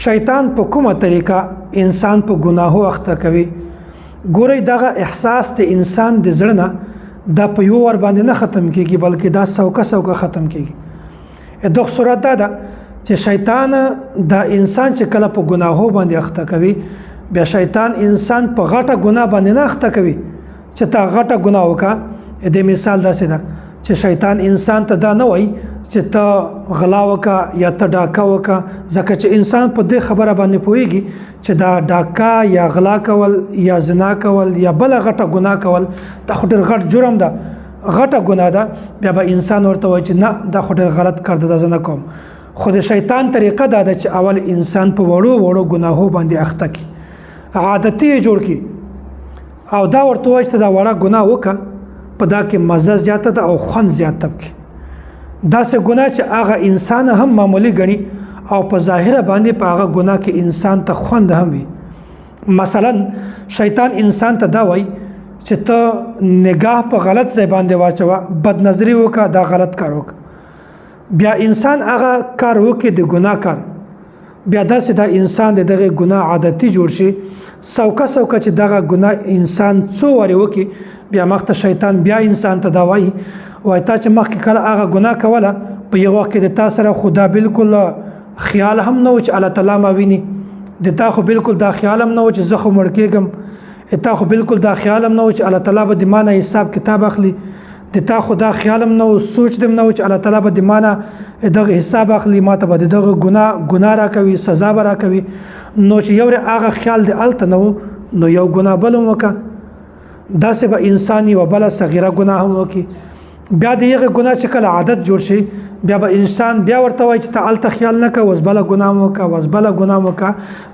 شیطان په کومه طریقه انسان په ګناهو اخته کوي؟ ګورئ، دغه احساس د انسان د زړه نه دا په یو ور باندې نه ختم کیږي، بلکې دا سوکه سوکه ختم کیږي. دغه صورت دا ده چې شیطان دا انسان چې کله په ګناهو باندې اخته کوي، بیا شیطان انسان په غټه ګناه باندې نه اخته کوي چې تا غټه ګناه وکړه. د مثال داسې ده چې شیطان انسان ته دا نه وایي چې ته غلا وکړه یا ته ډاکه وکړه، ځکه چې انسان په دې خبره باندې پوهیږي چې دا ډاکه یا غلا کول یا زنا کول یا بله غټه ګناه کول دا خو ډېر غټ جرم ده، غټه ګناه ده. بیا به انسان ورته وایي چې نه، دا خو ډېر غلط کار ده، دا زه نه کوم. خو د شیطان طریقه دا ده چې اول انسان په وړو وړو ګناهو باندې اخته کړي، عادتي یې جوړ کړي، او دا ورته وایي چې دا وړه ګناه وکړه، په دا کې مزه زیاته ده او خوند زیات ده پکې. داسې ګناه چې هغه انسان هم معمولي ګڼي او په ظاهره باندې په هغه ګناه کې انسان ته خوند هم وي. مثلا شیطان انسان ته دا وایي چې ته نگاه په غلط ځای باندې واچوه، بد نظری وکړه، دا غلط کار وکړه. بیا انسان هغه کار وکړي، د ګناه کار، بیا داسې دا انسان د دغه ګناه عادتي جوړ شي. سوکه سوکه چې دغه ګناه انسان څو وارې وکړي، بیا مخته شیطان بیا انسان ته دا وایي، وایي تا چې مخکې کله هغه ګناه کوله، په یو وخت کې د تا سره خو دا بالکل خیال هم نه و چې الله تعالی ما ویني، د تا خو بالکل دا خیال هم نه و چې زه خو مړ کېږم، تا خو بالکل دا خیال هم نه و چې الله تعالی به د ما نه حساب کتاب اخلي، د تا خو دا خیال هم نه و، سوچ دم نه و چې الله تعالی به د ما نه دغه حساب اخلي، ما ته به د دغه ګناه راکوي، سزا به راکوي. نو چې یو هغه خیال د هلته نه و، نو یو ګناه بل هم وکړه. داسې به انسان یوه بله صغیره ګناه هم وکړي. بیا د هغې ګناه چې کله عادت جوړ شي، بیا به انسان بیا ورته وایي چې ته هلته خیال نه کوه، اوس بله ګناه هم وکړه، اوس بله ګناه هم وکړه.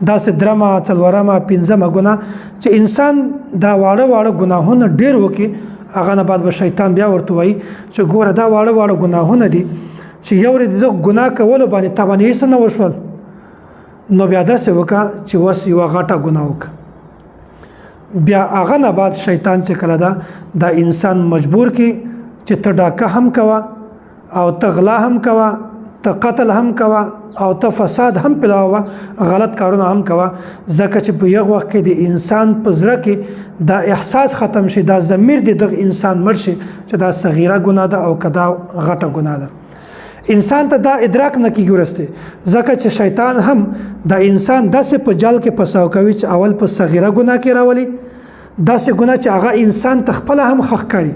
داسې درمه، څلورمه، پنځمه ګناه چې انسان دا واړه واړه ګناهونه ډېر وکړي، هغه نه بعد به شیطان بیا ورته وایي چې ګوره دا واړه واړه ګناهونه دي چې یو ورځ د دغه ګناه کولو باندې تا باندې هېڅ نه وشول، نو بیا داسې وکړه چې اوس یوه غټه ګناه وکړه. بیا هغه نه بعد شیطان چې کله ده دا انسان مجبور کی چې ته ډاکه هم کوه او ته غلا هم کوه، ته قتل هم کوه او ته فساد هم پلاوه، غلط کارونه هم کوه، ځکه چې په یو وخت کې د انسان په زړه کې دا احساس ختم شي، دا ضمیر د دغه انسان مړ شي چې دا صغیره ګناه ده او که دا غټه ګناه ده. انسان ته دا ادراک نه کیږي ورسته، ځکه چې شیطان هم دا انسان داسې په جال کې پساو کوي چې اول په صغیره ګناه کې راولي، داسې ګناه چې هغه انسان ته خپله هم ښه ښکاري،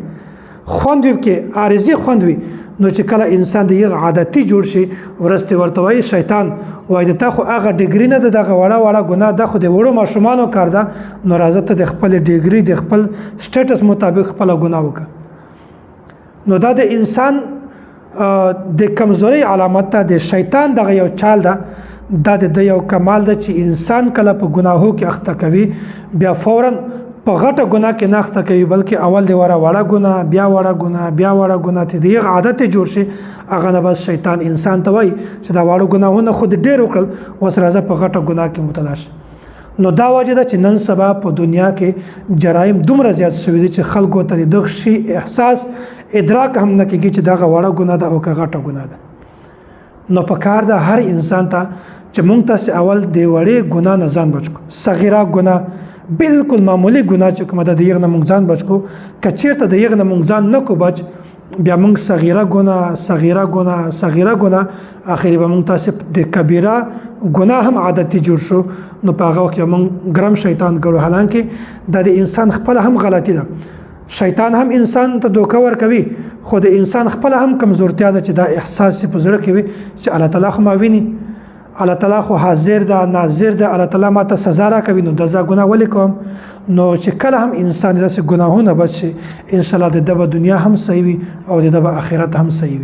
خوند وي پکې، عارضي خوند وي. نو چې کله انسان د یغ عادتي جوړ شي، ورسته ورته وایي شیطان، وایي د تا خو هغه ډیګري نه ده، دغه وړه وړه ګناه ده خو د وړو ماشومانو کار ده، نو راځه ته د خپل ډیګري د خپل سټیټس مطابق خپله ګناه وکړه. نو دا د انسان د کمزورۍ علامت ده، د شیطان دغه یو چال ده، دا د ده یو کمال ده چې انسان کله په ګناهو کې اخته کوي، بیا فورا په غټه ګناه کې نه اخته کوي، بلکې اول د وره وړه ګناه، بیا وړه ګناه، بیا وړه ګناه، چې د یغ عادت یې جوړ شي، هغه نه بس شیطان انسان ته وایي چې دا واړه ګناهونه خو دې ډېر وکړل، اوس راځه په غټه ګناه کې مبتلا شي. نو دا وجه ده چې نن سبا په دنیا کې جرایم دومره زیات شوي دي چې خلکو ته د دغه شي احساس ادراک هم نه کېږي چې دغه وړه ګناه ده او که غټه ګناه ده. نو په کار ده هر انسان ته چې مونږ تاسې اول د وړې ګناه نه ځان بچ کړو، صغیره ګناه، بالکل معمولي ګناه چې کومه ده د هغې نه مونږ ځان بچ کړو. که چېرته د هغې نه مونږ ځان نه کړو بچ، بیا مونږ صغیره ګناه، صغیره ګناه، صغیره ګناه، اخري به مونږ تاسې د کبیره ګناه هم عادتي جوړ شو. نو په هغه وخت کې مونږ ګرم شیطان ګړو، حالانکه دا د انسان خپله هم غلطي ده. شیطان هم انسان ته دوکه ورکوي، خو د انسان خپله هم کمزورتیا ده چې دا احساس یې په زړه کې وي چې الله تعالی خو ما ویني، الله تعالی خو حاضر ده، ناظر ده، الله تعالی ما ته سزا راکوي، نو دا زه ګناه ولې کوم؟ نو چې کله هم انسان داسې ګناهونه بچ شي، انشاءالله د ده به دنیا هم صحیح وي او د ده به آخرت هم صحیح وي.